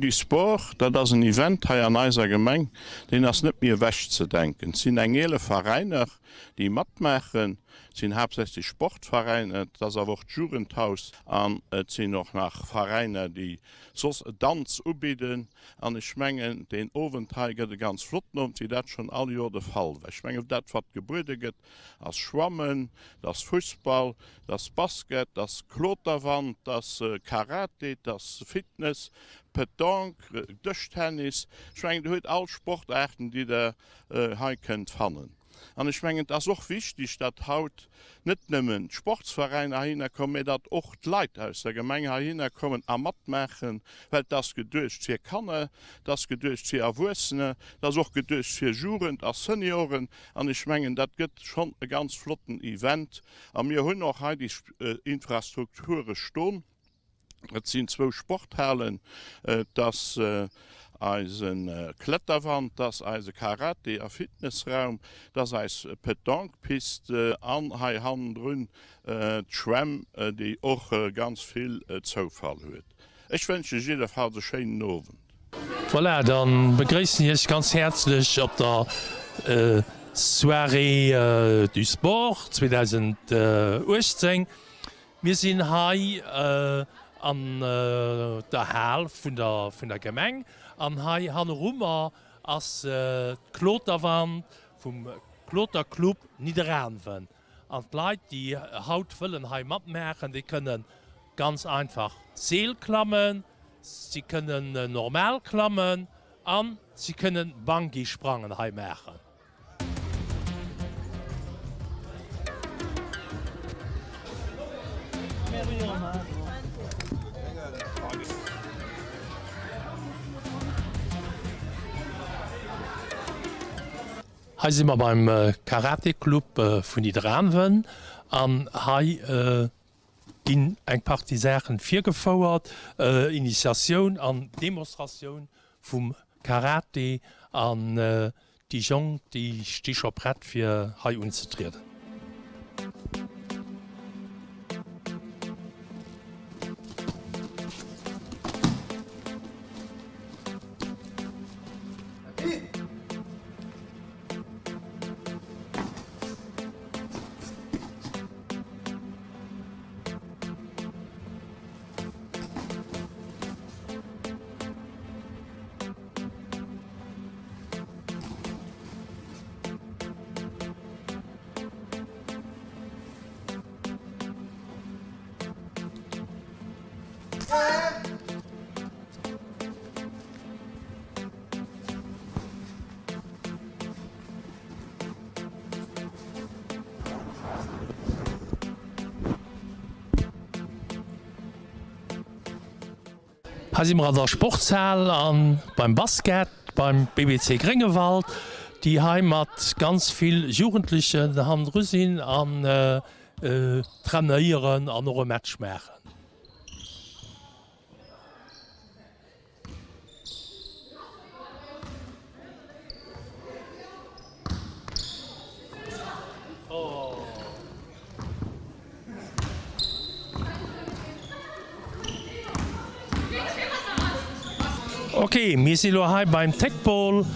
du Sport, dat ass en Event hei an eiser Gemeng, deen ass net méi ewechzedenken. Et sinn eng 11 Veräiner, déi matmaachen. Et sinn haaptsächlech Sportveräiner, et ass awer och d'Jugendhaus an et sinn och nach Veräiner, déi soss Danz ubidden. An ech mengen, deen Owend hei gëtt e ganz flotten Owend, wéi dat schonn all Joer de Fall war. Ech mengen, dat wat gebuede gëtt, ass Schwammen, et ass Fussball, et ass Basket, et ass Kloterwand, et ass Karate, et ass Fitness, Petanque, Dëschtennis. Ech mengen, Der huet all Sportaarten, déi Der hei kënnt fannen. An ech mengen, et ass och wichtig, datt haut net nëmmen d'Sportsveräiner heihinner kommen, mä datt och d'Leit aus der Gemeng heihinner kommen a matmaachen, well et ass geduecht fir Kanner, et ass geduecht fir Erwuessener, et ass och geduecht fir Jugend a Senioren. An ech mengen, dat gëtt schonn e ganz flotten Event. A mir hunn och hei déi Infrastrukture ston. Et sinn zwou Sporthalen, et ass eise Kletterwand, et ass eise Karate a Fitnessraum, et ass eis Petanque-Piste an hei hannendrun d'Schwämm, déi och ganz vill Zoufall huet. Ech wënschen jiddefalls e schéinen Owend. Voilà, dann begréissen ech iech ganz häerzlech op der Soirée du Sport 2018. Mir sinn hei an der Hal vun der Gemeng an hei hanneru mer ass d'Kloterwand vum Kloterclub Nidderaanwen. An d'Leit, déi haut wëllen hei matmaachen, déi kënne ganz einfach Seel klammen, si kënnen normal klammen a si kënnen Bungee-Sprangen hei maachen. Hei si mer beim Karate Club vun Nidderaanwen an hei ginn eng Partie Saachen virgefouert, Initiatioun an Demonstratioun vum Karate an déi Jonk déi sti scho prett fir hei unzetrieden. Hei si mer an der Sportshal an beim Basket beim BBC Gréngewald, déi hei mat ganz vill Jugendlechen hannendru sinn an trainéieren an och e Match maachen. Ok, mir si lo hei beim Teqball.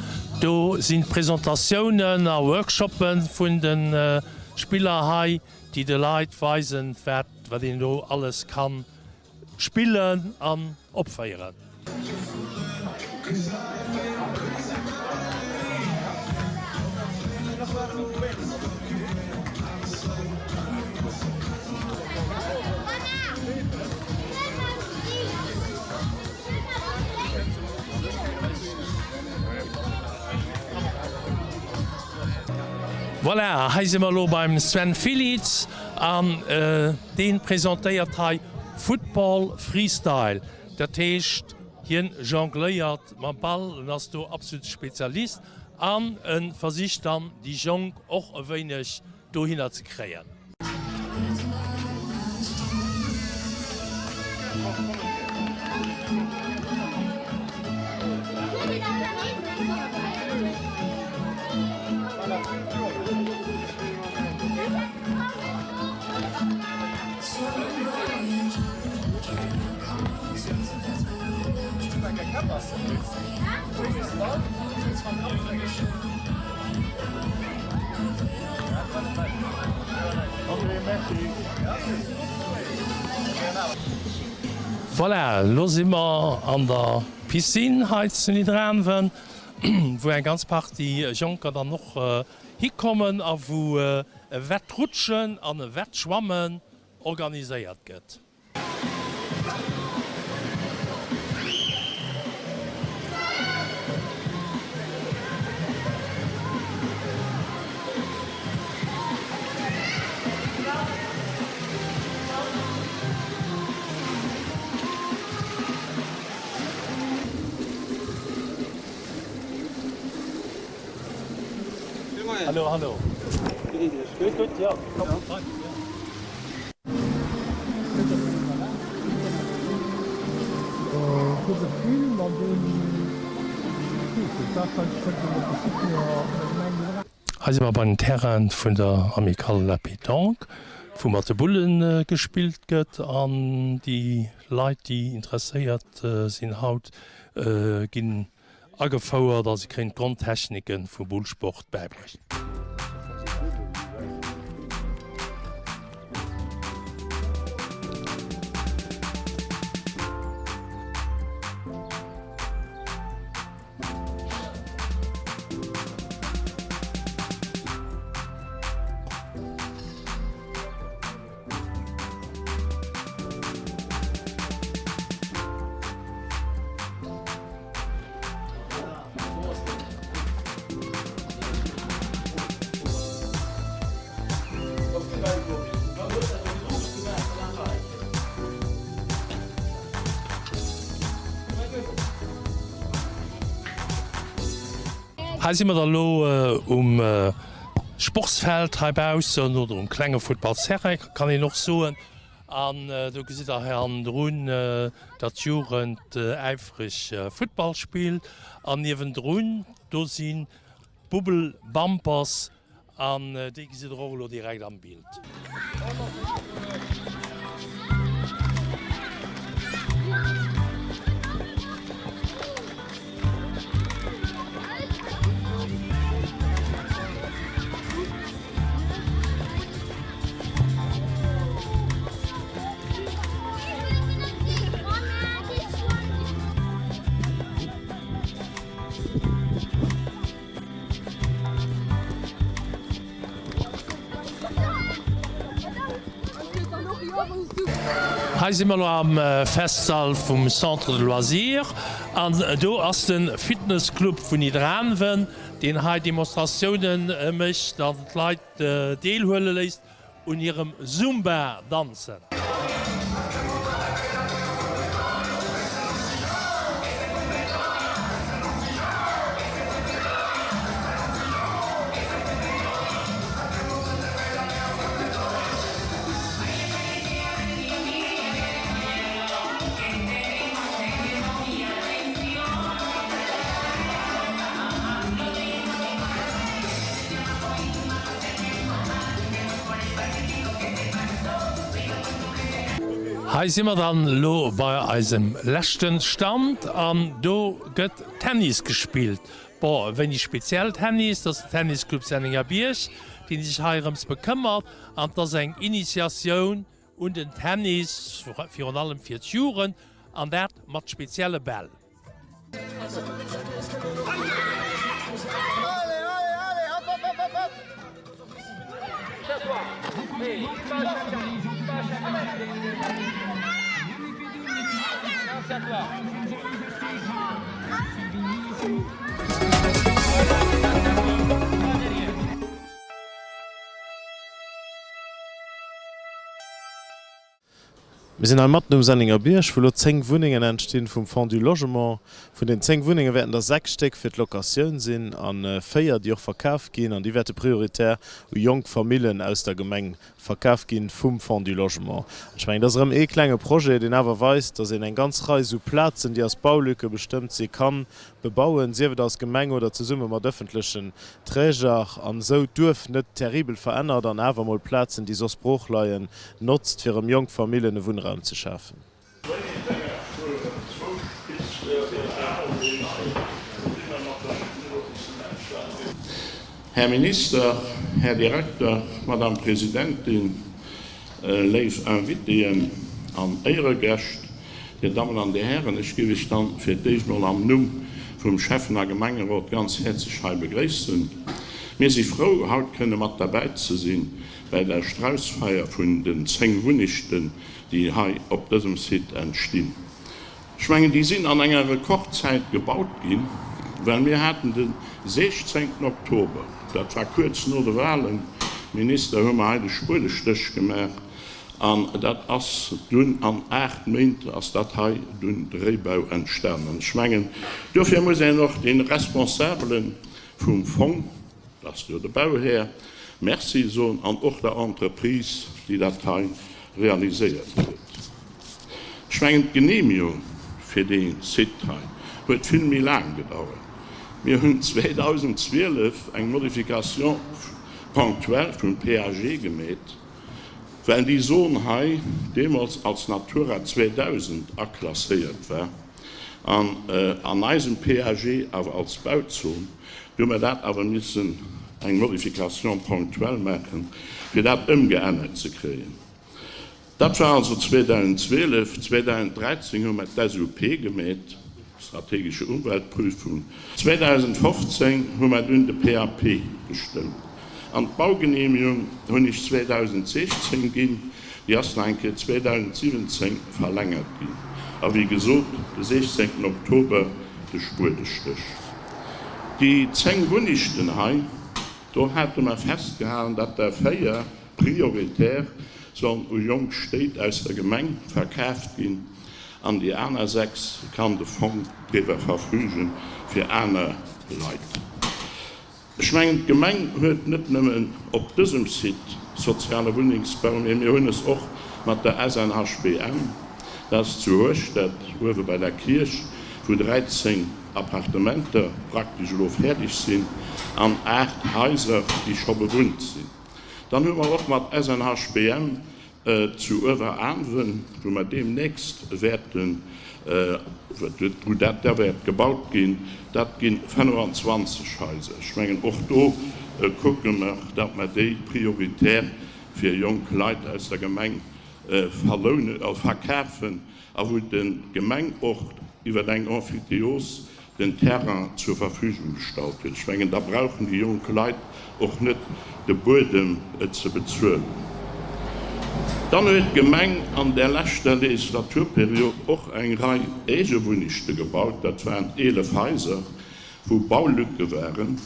Do sinn d'Presentatiounen a Workshoppe vun de Spiller hei, déi de Leit weisen, wat een do alles kann Spillen an opféieren. Voilà, hei si mer elo beim Sven Filitz an dee presentéiert hei Football Freestyle. Dat heescht, hien jongléiert mam Ball, en ass do absolute Spezialist an e versicht dann déi Jonk och e wéineg dohinner ze kréien. Voilà, elo si mer an der Piscine hei zu Nidderaanwen, wou eng ganz Partie Jonker dann och hikommen a wou e Wettrutschen an e Wettschwammen organiséiert gëtt. Hallo, hallo. Gutt, gutt, jo. Hei si mer bei den Terrainen vun der Amicale La Pétanque, wou mat de Bullen gespillt gëtt an déi Leit, déi interesséiert sinn haut, ginn Agefouert a se kréien d'Grondtechnike vum Bullsport bäibruecht. Hei si mer da lo um Sportsfeld heibaussen oder um klenge Futtballsterrain kann een och soen. An do gesitt der hei hannendrun, datt d'Jugend äifreg Futtball spillt. An niewendrun, do si Bubble Bumpers an déi gesitt der och elo direkt am Bild. Hei si mer elo am Festsall vum Centre de Loisirs an do ass de Fitnessclub vun Nidderaanwen, deen hei Demonstratiounen mécht an d'Leit deelhuele léisst un hirem Zumba-Danzen. Hei si mer dann elo bei eisem leschten Stand an do gëtt Tennis gespillt. Bon, e wéineg speziell Tennis, dat ass den Tennisclub Sennengerbierg, deen sech heirëms bekëmmert an et ass eng Initiatioun un den Tennis, virun allem fir d'Jugend an dat mat spezielle Bäll. Mir sinn hei matten um Sennenger Bierg, wou elo 10 Wunnengen entstinn vum Fonds du Logement. Vun den 10 Wunnenge wäerten der 6 Stéck fir d'Locatioun sinn a 4, déi och verkaf ginn. An déi wäerte prioritär u jonk Famillen aus der Gemeng verkaf ginn vum Fonds du Logement. An ech mengen, dat ass erëm ee klenge Projet, deen awer weist, dass een eng ganz Rei esou Plazen, déi als Baulücke bestëmmt si kann bebauen, sief et als Gemeng oder zesumme mat ëffentlechen Träger, an esou d'Duerf net terribel verännert an awer mol Plazen, déi soss brooch leien, notzt, fir erëm jonk Famillen e Wunnraum ze schafen. Här Minister, Här Direkter, Madame Presidentin, léif Invitéen an Éieregäscht, Dir Dammen an Dir Hären, ech géif Iech dann fir d'éischt mol am Numm vum Schäffen a Gemengerot ganz häerzlech hei begréissen. Mir si frou, haut kënne mat derbäi ze sinn bäi der Straussfeier vun den 10 Wunnechten, déi hei op dësem Site entstinn. Ech mengen, déi sinn an enger Rekordzäit gebaut ginn, well mir haten de 16 Oktober, dat war kuerz no de Wahlen, Minister, hu mer hei de Spuedestéch gemaach an dat ass dunn an 8 Méint ass dat hei dunn de Réibau entstanen. An ech mengen, dofir muss een och de Responsabele vum Fong, Dat ass jo de Bauhär. Merci soen an och der Entreprise, déi dat hei realiséiert huet. Ech mengen, d'Genehmigung fir dee Site hei huet vill méi laang gedauert. Mir hunn 2012 eng Modification ponctuelle vum PAG gemeet, well déi Zon hei deemools als Natura 2000 aklasséiert war an an eisem PAG awer als Bauzon. Du hu mer dat awer missen eng Modification ponctuelle maachen, fir dat ëmgeännert ze kréien. Dat war also 2012. 2013 hu mer d'SUP gemeet, strategische Umweltprüfung. 2015 hu mer dunn de PAP gestëmmt. An d'Baugenehmigung hunn ech 2016 ginn, déi ass nach eng Kéier 2017 verlängert ginn. A wéi gesot, de 16 Oktober de Spuedestéch. Déi 10 Wunnechten hei, do hate mer festgehalen, datt der 4 prioritär sollen u jonk Stéit aus der Gemeng verkaaft ginn an déi aner 6 kann de Fong driwwer verfügen fir aner Leit. Ech mengen, d'Gemeng huet net nëmmen op dësem Site soziale Wunnengsbau, mee mir hunn es och mat der SNHBM, dat ass zu Hueschtert, uewe bei der Kierch, wou 13 Appartementer praktesch elo fäerdeg sinn an 8 Haiser, déi scho bewunnt sinn. Dann hu mer och mat SNHBM Zu Ueweraanwen, wou mer deemnächst wäerten, wou dat da wäert gebaut ginn, dat gi 25 Haiser. Ech mengen, och do kucke mer, datt mer déi prioritär fir jonk Leit aus der Gemeng verlounen, verkafen a wou d'Gemeng och iwwer eng Emphytéose den Terrain zur Verfügung gestallt huet. Ech mengen, da brauchen déi jonk Leit och net de Buedem ze bezuelen. Dann huet d'Gemeng an där leschter Legislaturperiod och eng Rei Ägewunnechte gebaut. Dat waren 11 Haiser, wou Baulücke waren,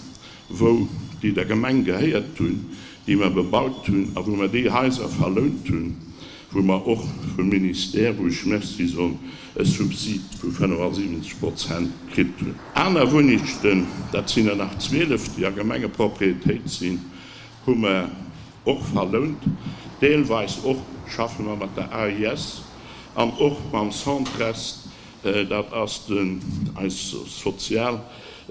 wou déi der Gemeng gehéiert hunn, déi mer bebaut hunn a wou mer déi Haiser verlount hunn. wou mer och vum Ministère, wou ech Merci soen, e Subsid vu 75 Prozent kritt hunn. Aner Wunnechten, dat sinn der nach 12, déi a Gemengepropriétéit sinn, hu mer och verlount. Deelweis och schaffe mer mat der AIS an och mam Centrest, dat ass den eis sozial,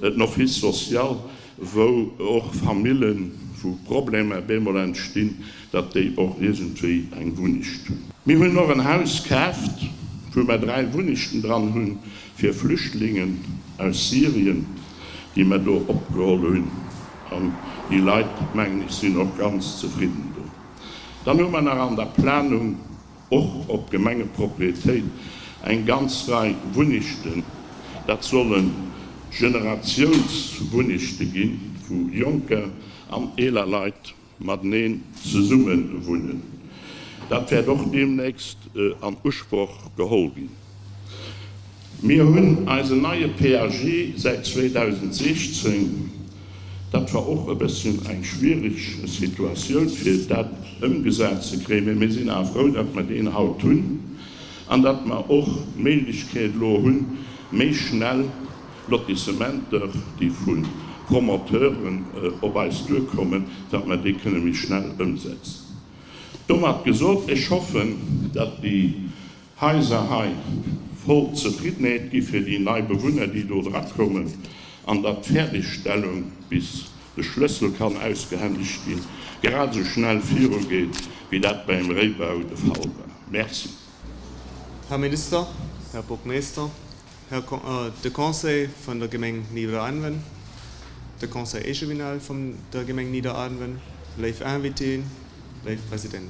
den Office social, wou och Famillen, wou Problemer bemol entstinn, datt déi och iergendwéi eng Wunnecht hunn. Mir hunn och en Haus kaaft, wou mer 3 Wunnechten dran hunn fir Flüchtlingen aus Syrien, déi mer do opgeholl hunn. An déi Leit, mengen ech, sinn och ganz zefridden do. Dann hu mer nach an der Planung, och op Gemengepropriétéit, eng ganz Rei Wunnechten, dat solle Generatiounswunnechte ginn, wou Jonker an eeler Leit mateneen zesumme wunnen. Dat wäert och deemnächst an Usproch geholl ginn. Mir hunn eisen neie PAG säit 2016. Dat war och e bësschen eng schwierig Situatioun, fir dat ëmgesat ze kréien, mä mir sinn awer frou, datt mer deen haut hunn an datt mer och d'Méiglechkeet elo hunn, méi schnell Lotissementer, déi vu Promoteuren op eis duerkommen, datt mer déi kënne méi schnell ëmsetzen. Domat gesot, ech hoffen, datt déi Haiser hei voll Zefriddenheet gi fir déi nei Bewunner, déi do drakommen, an datt d'Fäerdegstellung, bis de Schlëssel kann ausgehändegt ginn, grad esou schnell virugeet, wéi dat beim Réibau de Fall war. Merci. Här Minister, Här Bourgmeester, Här de Conseil vun der Gemeng Niederanven, de. De Conseil échevinal vum der Gemeng Nidderaanwen, léif Invitéen, léif Presidentin.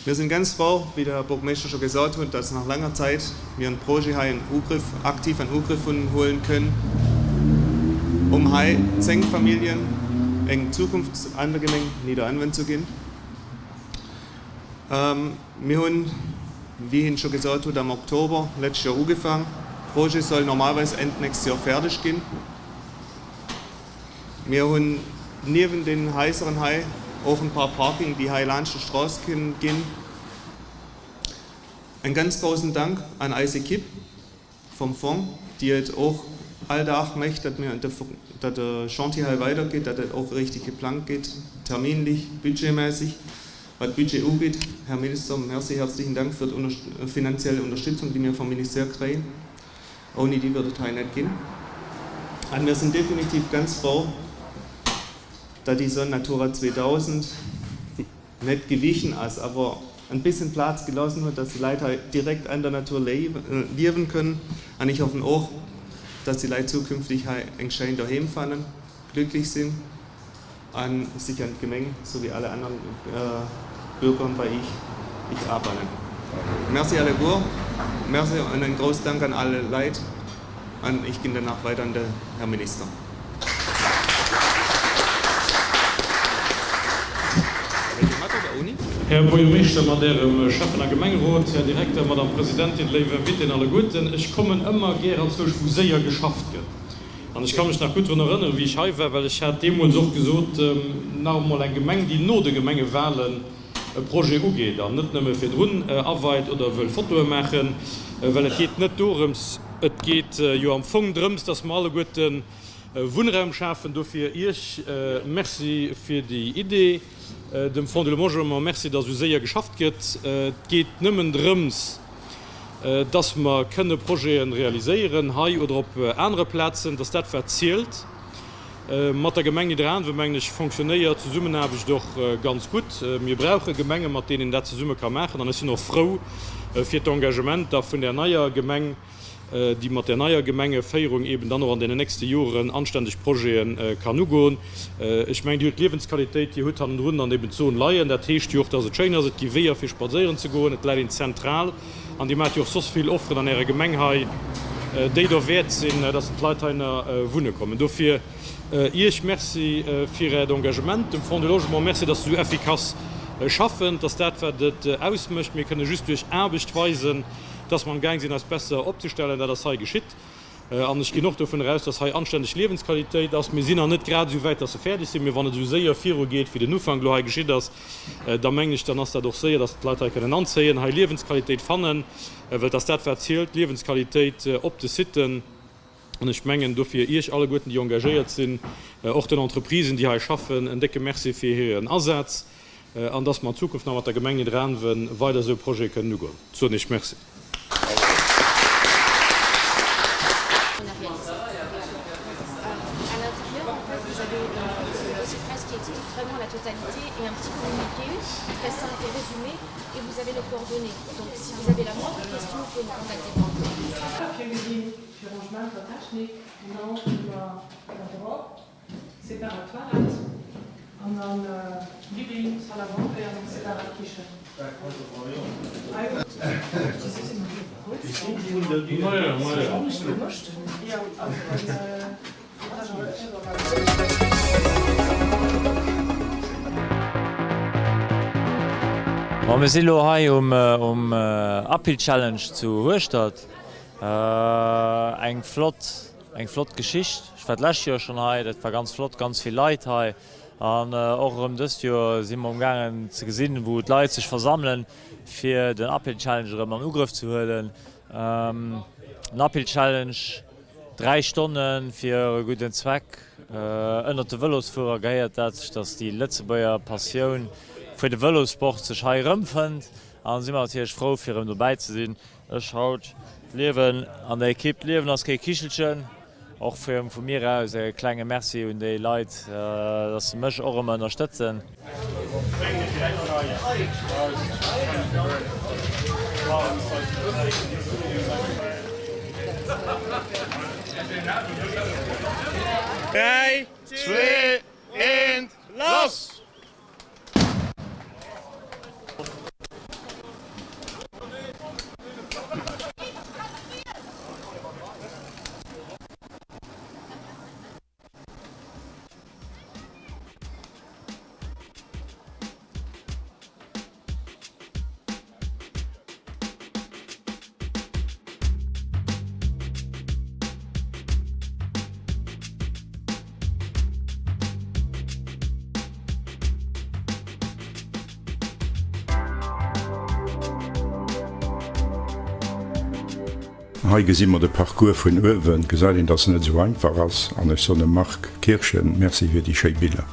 Mir sind ganz froh, wie der Herr Burgmeeschter scho gesot huet, dass nach langer Zäit mir en Projet hei an Ugrëff, aktiv an Ugrëff huelen kënnen, um hei 10 Familljen eng Zukunft an der Gemeng Nidderaanwen ze ginn. Mir hunn, wéi hien scho gesot huet, am Oktober letztes Joer ugefaang. Projet soll normalerweis Enn d'nächst Joer fäerdeg ginn. Mir hunn niewen den Haiseren hei och en paar Parking, déi hei laanscht de Strooss ginn. En ganz groussen Dank an eis Equipe vom Fong, déi et och all Dag mécht, datt mir, datt de Chantier hei weidergeet, datt et och richtig geplangt geet, terminlich, budgetmässig. Wat Budget ugeet, Här Minister, merci, herzlichen Dank fir d'finanziell Unterstützung, déi mir vom Ministère kréien. Ouni déi würd et hei net ginn. An mir sinn definitiv ganz frou, datt déi Zone Natura 2000 net gewichen ass, awer en bisschen Plaz geloossen huet, datt déi Leit hei direkt an der Natur liewen kënnen. An ich hoffen och, datt déi Leit zukünftig hei eng schéin Doheem fannen, glücklich sinn a sich an d'Gemeng souwéi alle anderen Bürgern bei ich ich abannen. Merci alleguer, merci an en grouss Dank an alle Leit an ich ginn danach weider an de Här Minister. Här Buergermeeschter mat Ärem Schäffen a Gemengerot, Här Direkter, Madame Presidentin, léif Invitéen alleguerten, ech kommen ëmmer gär anzwousch wou séier geschafft gëtt. An ech ka mech nach gutt drun erënneren, wéi ech hei war, well ech hat deemools och gesot, nach emol eng Gemeng, déi no de Gemengewahlen e Projet ugeet an net nëmme virdrun aweit oder wëll Fotoe maachen, well et geet net dorëms, et geet jo am Fong drëms, dass mer alleguerte Wunnraum schafen. Dofir Iech Merci fir déi Idee, dem Fonds du Logement Merci, dass esou séier geschafft gëtt. Et geet nëmmen drëms, dass mer kënne Projete realiséieren, hei oder op anere Plazen, dass dat wat zielt. Mat der Gemeng Nidderaanwen, mengen ech, fonctionnéiert d'Zesummenaarbecht och ganz gutt. Mir brauche Gemenge mat deenen een dat zesumme ka maachen an ech sinn och frou fir d'Engagement da vun där neier Gemeng, déi mat där neier Gemengeféierung eben dann och an deenen nächste Joren anständeg Projete kann ugoen. Ech mengen, Dir hutt d'Liewensqualitéit, Dir hutt hannendrun dann eben d'Zon leien. Dat heescht jo och, dass et schéin ass, et gi Weeër fir spadséieren ze goen, et läit een zentral an Dir maacht jo och soss vill Offeren an Ärer Gemeng hei, déi derwäert sinn, dass d'Leit heihinner wunne kommen. Dofir Iech Merci fir Äert Engagement, dem Fonds du Logement Merci, dass se esou effikass schaffen, dass dat, wat et ausmécht, mir kënne just duerch Aarbecht weisen, dass mer am Gaang sinn eis besser opzestellen, dat ass hei geschitt. An ech ginn och dovun eraus, dass hei anstänneg Liewensqualitéit ass. Mir sinn nach net grad esou wäit, dass se fäerdeg sinn, mee wann et esou séier virugeet, wéi den Ufank elo hei geschitt ass, da mengen ech, dann ass dat och séier, dass d'Leit hei kënnen anzéien, hei Liewensqualitéit fannen, well et ass dat, wat zielt, Liewensqualitéit op de Siten. An ech mengen dofir Iech alleguerten, déi engagéiert sinn, och den Entreprisen, déi hei schaffen, en décke Merci fir hiren Asaz an dass mer an Zukunft nach mat der Gemeng Nidderaanwen weider esou Projete kënnen ugoen. Soen Iech Merci. Fir Rangement der Technik, genau iwwer der Drogue, separat Toilette an dann Living, Salle à manger an eng separat Kichen. Bon, mir si lo hei um Uphill Challenge zu Hueschtert. Eng flott, eng flott Geschicht. Ech war d'lescht Joer schonn hei, dat war ganz flott, ganz vill Leit hei. An och erëm dëst Joer si mer umgaangen ze gesinn, wou d'Leit sech versammelen, fir den Uphill Challenge erëm an Ugrëff ze huelen. Den Uphill Challenge, 3 Stonne fir e gudden Zweck. Ënnert de Vëlosfuerer gehéiert dat sech, datt déi Lëtzebuerger Passioun fir de Vëlossport sech hei erëmfënnt. An si mer natierlech frou, fir erëm dobäi ze sinn. Ech haut d'Liewen an der Ekipp. D'Liewen ass kee Kichelchen. Och vu mir aus e klenge Merci un déi Leit, dass se mech och ëmmer ënnerstëtzen. 3, 2, 1, lass! Hei gesi mer de Parcours vun uewen. Gesäit een, dass en net esou einfach ass. An ech soen dem Marc Kirchen Merci fir déi schéi Biller.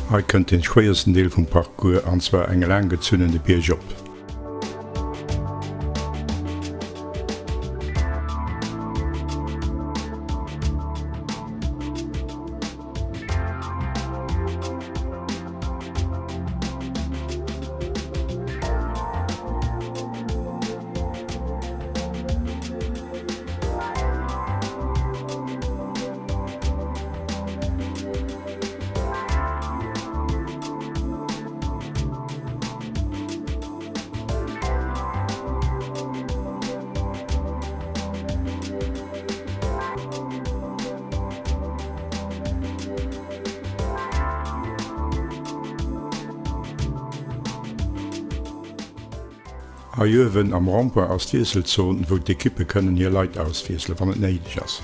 Hei kënnt den schwéiersten Deel vum Parcours, an zwar eng laanggezunnene Biergop. Hei uewen am Rond-point ass d'Wiesselzon, wou d'Ekippe kënnen hir Leit auswiesselen, wann et néideg ass.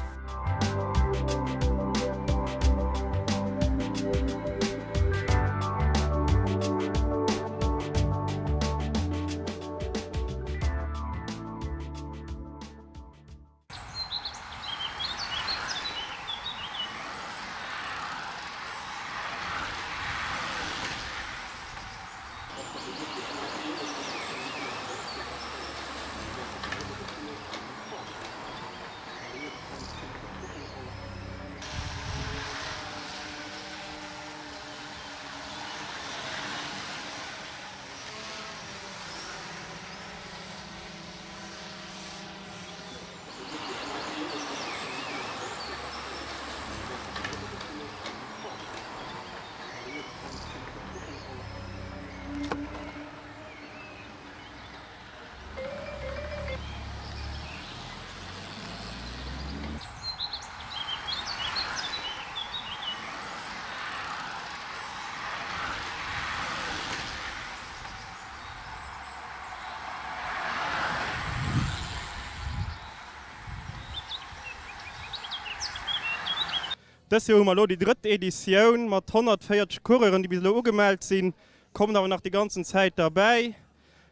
Dës Joer hu mer elo déi drëtt Editioun mat 140 Coureuren, déi bis elo ugemellt sinn. Kommen awer nach déi ganzen Zäit derbäi.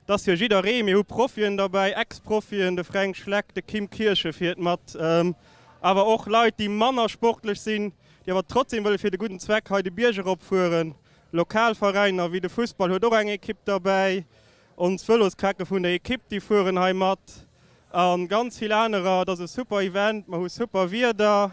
Et ass fir jidderee, mir hu Profien derbäi, Ex-Profien, de Fränk Schleck, de Kim Kirchen fiert mat, awer och Leit, déi manner sportlech sinn, déi awer trotzdem wëlle fir de gudden Zweck hei de Bierg erop fueren. Lokal Veräiner wéi de Fussball huet och eng Ekipp derbäi, ons Vëloscracke vun der Ekipp, déi fueren hei mat a ganz vill anerer. Et ass e super Event, mer hu super Wieder.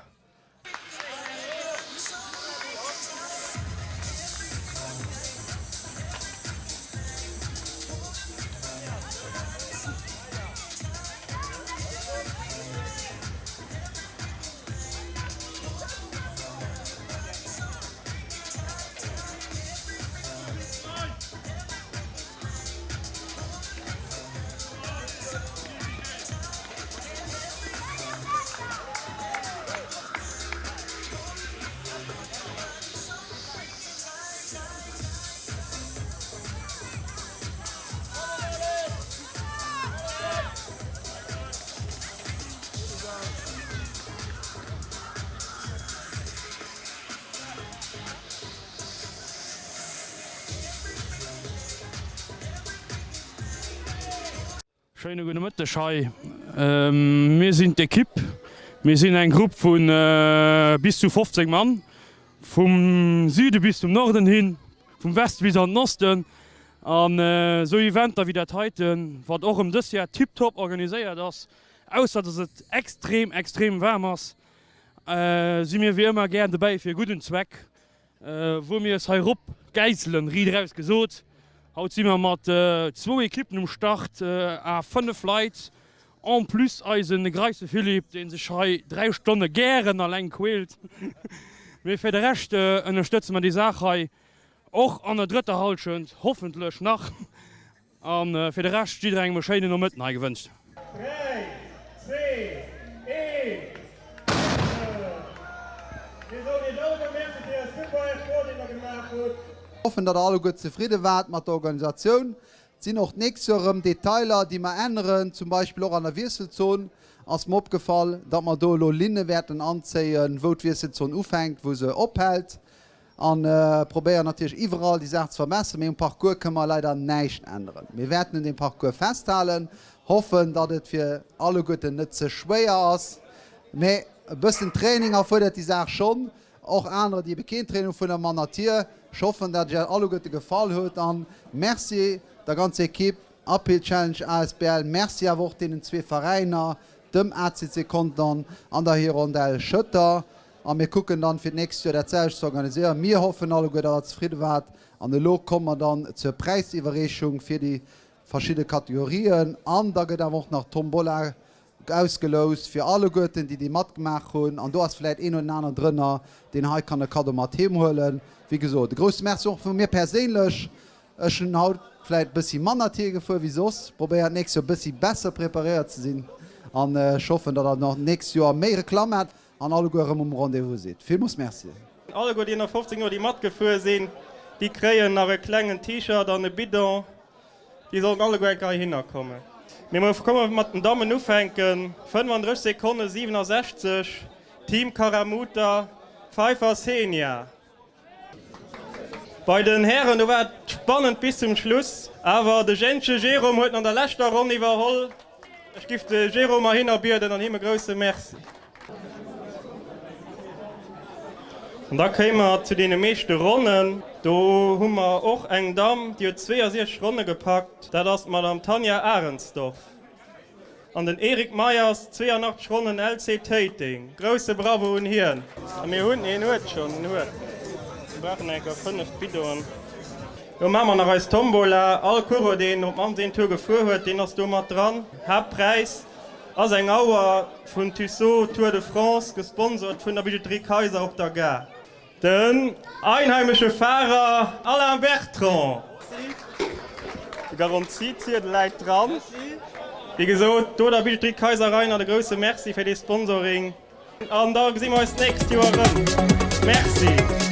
Schéine gudde Mëtteg hei. Mir sinn d'Ekipp. Mir sinn eng Grupp vu bis zu 15 Mann, vum Süde bis zum Norden hin, vum Weste bis an den Osten. An esou Eventer wéi dat heiten, wat och erëm dës Jar tiptop organiséiert ass, ausser dass et extrem, extrem waarm ass, si mir wéi ëmmer gär dobäi fir e gudden Zweck. Wou mir es hei rop gäisselen, riit eraus gesot. Haut si mer mat zwou Ekippen um Start a 5 Leit, en plus eisen Greisse Philippe, deen sech hei 3 Stonne gären alleng quält. Mee fir de Rescht ënnerstëtze mer déi Saach hei och an der drëtter Halschent, hoffentlech nach. An fir de Rescht jidderengem e schéinen Nomëtten hei gewënscht. 3, 2, 1, Mir soen iech alleguer Merci fir är super Effort deen der gemaach hutt. Hoffen datt der alleguer zefridde waart mat der Organisatioun. Et sinn och d'nächst Joer erëm Detailer déi mer änneren, zum Beispill och an der Wiesselzon ass mer opgefall, datt mer do elo Linne wäerten anzéien, wou d'Wiesselzon ufänkt, wou se ophält. An probéieren natierlech iwwerall déi Saach ze verbesseren, mee um Parcours kënne mer leider näischt änneren. Mir wäerten un deem Parcours festhalen, hoffen, datt et fir alleguerten net ze schwéier ass, mee e bëssen Training erfuerdert déi Saach schonn. Och anerer, déi ebe keen Training erfuerderen, ma natier. Ech hoffen, datt et iech alleguerte gefall huet an Merci der ganzer Ekipp, Uphill Challenge asbl, Merci awer och deenen zwee Veräiner, dem ACC Contern an der Hirondelle Schëtter. A mir kucken dann, fir d'nächst Joer dat selwecht ze organiséieren. Mir hoffen alleguer, datt Der zefridde waart. An elo komme mer dann zur Präisiwwerreechung fir déi verschidde Kategorien. An da gëtt awer och nach d'Tombola ausgeloust fir alleguerten, déi déi matgemaach hunn. An do ass vläicht een oder den aneren drënner, deen hei kann e Kaddo mat heem huelen. Wéi gesot, e grousse Merci och vu mir perséinlech. Ech hunn haut vläit e bëssi manner Tier gefuer wéi soss. Probéieren d'nächst Joer e bëssi besser preparéiert ze sinn. An ech hoffen, datt Der och d'nächst Joer méi Reklamm maacht. An alleguer erëm um Rendez-vous sidd. Villmoos Merci. Alleguer déi ënner 15 Joer déi matgefuer sinn, déi kréien nach e klengen T-Shirt an e Bidon. Déi sollen alleguer eng Kéier heihinner kommen. Mee mer komme mat den Dammen ufänken. 35 Sekonne 67, Team Karamuta, Pfeiffer Senia. Bei den Hären, do war et spannend bis zum Schluss, awer de Jensche Jérôme huet en an der leschter Ronn iwwerholl. Ech giff de Jérôme heihinner bieden an him e grousse Merci. An da kéime mer zu deene meeschte Ronnen. Do hu mer och eng Damm, déi huet 62 Ronne gepackt, dat ass d'Madame Tanja Arensdorf. An den Eric Meyers, 82 Ronnen, LC Téiteng. Grousse Bravo un hien! A mir hunn, een huet schonn, en huet, mir brauchen enker 5 Bidonen. Lo maache mer nach eis Tombola. All Coureur, deen op d'mannst een Tour gefuer huet, deen ass do mat dran. Haaptpräis ass eng Auer vun Tissot Tour de France, gesponsort vun der Bijouterie Kayser op der Gare. Den einheimesche Fahrer Alain Bertrand. De Garantieziedel läit dran. Wéi gesot, do der Bijouterie Kayser Reinert e grousse Merci fir dee Sponsoring. An da gesi mer eis d'nächst Joer erëm. Merci.